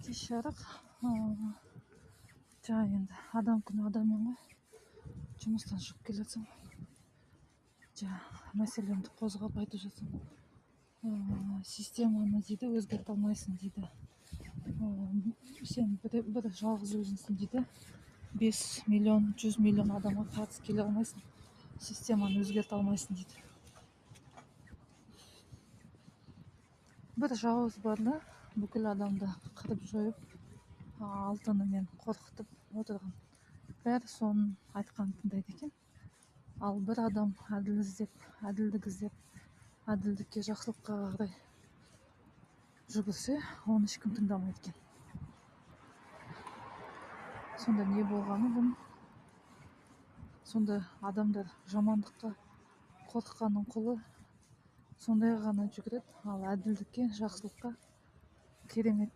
Кеш жарық. Жаңа енді адам күні адаммен ғой. Жұмыстан шығып келе жатсам, жаңа мәселемді қозғап айтып жатсам, системаны, дейді, өзгерте алмайсың, дейді. Сен бір жалғыз өзіңсің, дейді. 5 миллион, 100 миллион адамға қарсы келе алмайсың, системаны өзгерте алмайсың, дейді. Бір жауыз бар да, бүкіл адамды қырып жойып, алтынымен қорқытып отырған. Бәрі соның айтқанын тыңдайды екен. Ал бір адам әділ іздеп, әділдік іздеп, әділдікке, жақсылыққа қарай жүгірсе, оны ешкім тыңдамайды екен. Сонда не болғаны бұның? Сонда адамдар жамандыққа, қорыққанның құлы, сондай ғана жүгіреді, ал әділдікке, жақсылыққа, кереметтікке